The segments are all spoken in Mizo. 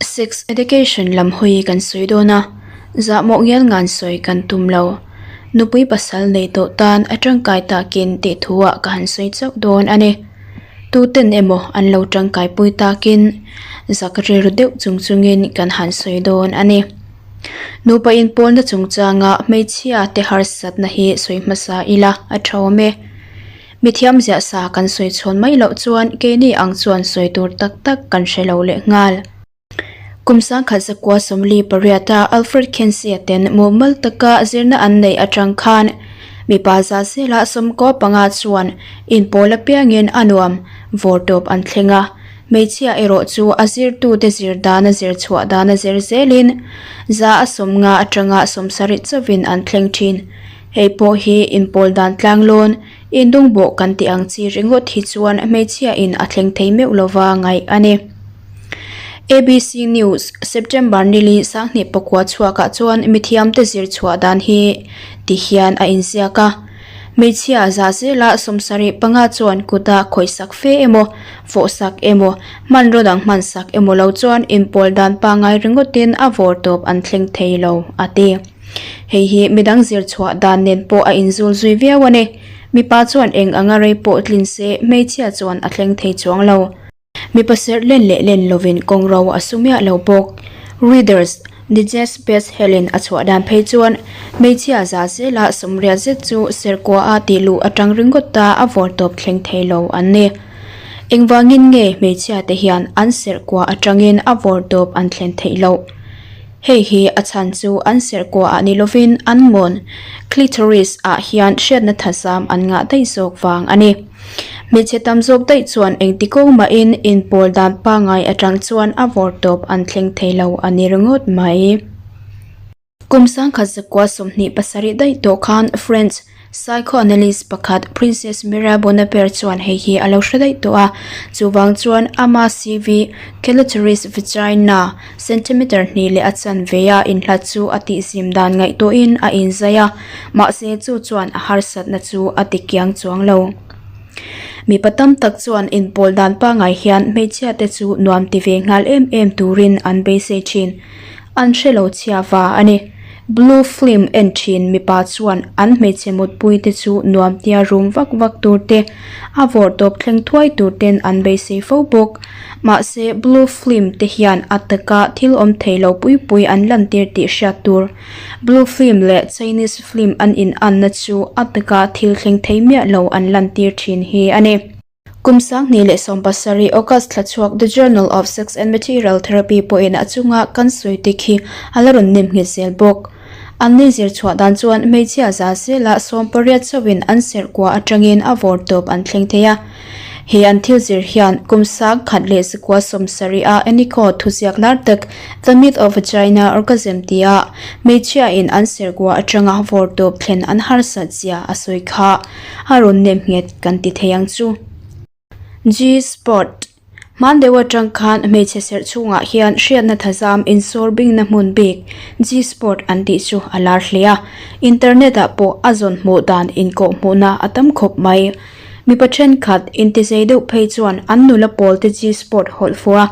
Sex education lam hawi kan sawi dawn a, zahmawh ngial ngan sawi kan tum lo. Nupui pasal nei tawh tan a tangkai takin tih thuah ka han sawi chauh dawn a ni. Tuten emaw an lo tangkaipui takin zak rilru deuh chung chungin kan han sawi dawn a ni. Nupa inpawlna chungchanga hmeichhia te harsatna hi sawi hmasa ila a tha awm e. Mithiam ziah sa kan sawi chhawn mai loh chuan keini ang chuan sawi tur tak tak kan hre lo leh nghal. Kum sangkhat zakua 48 a Alfred Kinsey-a ten mumal taka zirna an neih atang khan mipa za zela 15 chuan inpawl apiangin a nuam vawr tawp an thleng a, hmeichhia erawh chu a zirtute zir dana zir chhuah dana zir zelin 150 atanga 70 chauhin an thleng thin. Hei pawh hi inpawl dan tlanglawn, indungbawh kan tih ang chi ringawt hi chuan hmeichhia in a thleng thei meuh lova ngaih a ni. ABC News, September nili 2009 chhuakah chuan mithiamte zir chhuah dan hi ti hian a inziak a. Hmeichhia za zela 75 chuan kuta khawihsak fe emaw, fawhsak emaw, hmanraw dang hmansak emaw lo chuan inpawl dan pangngai ringawtin a vawr tawp an thleng thei lo, a ti. Hei hi midang zir chhuah dan nen pawh a inzul zui viau a ni. Mipa chuan eng anga rei pawh tlin se hmeichhia chuan a thleng thei chuang lo. Mipa serh len leh len lovin kawng ro a su miah lo bawk. Readers Digest Best Helen a chhuah dan phei chuan hmeichhia za zela 80 zet chu serhkua a tih luh atang ringawt ta a vawr tawp thleng thei lo an ni. Engvangin nge hmeichhia te hian an serhkua atangin a vawr tawp an thlen theih loh? Hei hi a chhan chu an serhkua ah ni lovin an mawn, clitoris, ah hian hriatna thazam an ngah daih zawk vang a ni. Hmeichhe tam zawk daih chuan engti kawng mahin inpawl dan pangngai atang chuan a vawr tawp an thleng thei lo a ni ringawt mai. Kum 1927 daih tawh khan French psychoanalyst pakhat Princess Mira Bonaparte chuan hei hi a lo hre daih tawh a, chuvang chuan ama CV Clitoris Vagina centimeter hnih leh a chanve a inhlat chu a tihzim dan ngaihtuahin a inzai a, mahse chu chuan a harsatna chu a ti kiang chuang lo. Mipa tam tak chuan inpawl dan pangngai hian hmeichhia te chu nuam ti ve nghal em em turin an beisei thin. An hre lo chhia va a ni. Blue film en thin mipa chuan an hmeichhe mutpui te chu nuam tia rum vak vak tur te, a vawrh tawp thleng thuai tur ten an beisei fo bawk. Mahse blue film te hian a taka thil awm thei lo pui pui an lantir tih hriat tur. Blue film leh Chinese film an in anna chu a taka thil thleng thei miah lo an lantir thin hi a ni. Kum 2017 August thla chhuak The Journal of Sex and Material Therapy pawhin a chunga kan sawi te khi a la rawn nem nghet zel bawk. An ni zir chhuah dan chuan hmeichhia za zela 18 chauhin an serh kua atangin a vawr tawp an thleng thei a. He an thil zir hian kum 1970 a Eniko thuziak lar tak The Myth of Vagina Orgasm tia hmeichhia in an serh kua atanga vawr tawp thlen an harsat zia a sawi kha a rawn nem nghet kan ti thei ang chu. G-spot, Hman deuh atang khan hmeichhe serh chhungah hian hriatna thazam insawr bingna hmun bik G-spot an tih chu a lar hle a, internet ah pawh a zawn hmuh dan inkawh hmuhna a tam khawp mai. Mipa thenkhat intizei deuh phei chuan an nula pawl te G-spot hawlh fuh a,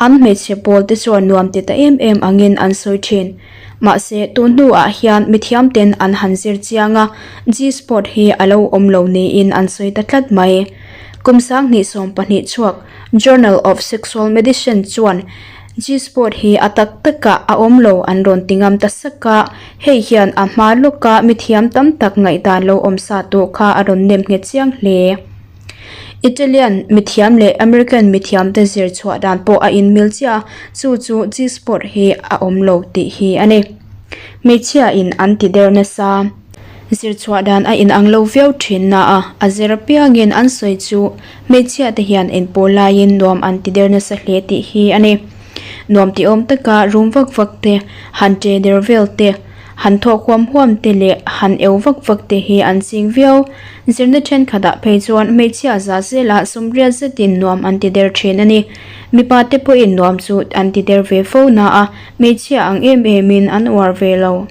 an hmeichhe pawl te chuan nuam ti ta em em angin an sawi thin. Mahse, tun hnuah hian mithiam ten an han zir chiang a, G-spot hi a lo awm lo niin an sawi ta tlat mai. Kum 2012 chhuak Journal of Sexual Medicine chuan G-spot hi a tak takah a awm lo an rawn ti ngam ta sak a, hei hian a hma lawka mithiam tam tak ngaihdan lo awm sa tawh kha a rawn nem nghet chiang hle. Italian mithiam leh American mithiam te zir chhuah dan pawh a inmil chiah a, chu chu G-spot hi a awm lo tih hi a ni. Hmeichhia in an ti der nasa. Zir chhuah dan a inang lo viau thin na a, a zir apiangin an sawi chu hmeichhia te hian inpawl laiin nuam an ti der nasa hle tih hi a ni. Nuam ti awm taka rum vak vak te, han che der vel te, Han thawk huam huam te leh han eu vak vak te hi an ching viau. Zirna thenkhatah phei chuan hmeichhia za zela 80 zetin nuam an ti der thin a ni. Mipa te pawhin nuam chu an ti der ve fo na a, hmeichhia ang em emin an uar ve lo.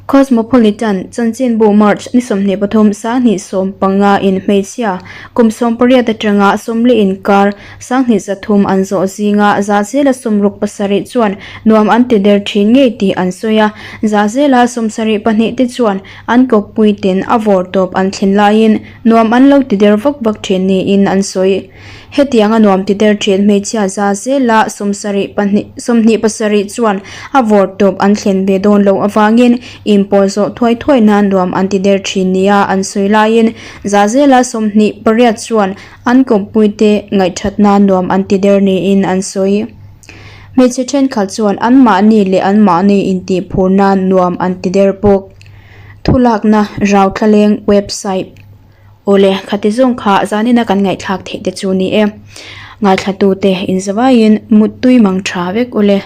Cosmopolitan chanchinbu March ni 23 2015 in hmeichhia kum 18 atanga 40 inkar 2300 an zawh zinga zahzela 67 chuan nuam an ti der thin ngei tih an sawi a, zahzela 72 te chuan an kawppui ten a vawr tawp an thlen laiin nuam an lo ti der vak vak thin niin an sawi. Hetianga nuam ti der thin hmeichhia za zela 70 pahnih 27 chuan a vawr tawp an thlen ve dawn loh avangin inpawl zawh thuai thuai nan nuam an ti der thin nia an sawi laiin za zela 28 chuan an kawmpuite ngaihthat nan nuam an ti der niin an sawi. Hmeichhe thenkhat chuan anmahni leh anmahni intihphur nan nuam an ti der bawk. Thulakna Rauthlaleng website. Awle, khati zawng kha zanina kan ngaihthlak theih te chu ni e. Ngaithlatute inzavaiin muttui mang tha vek ule.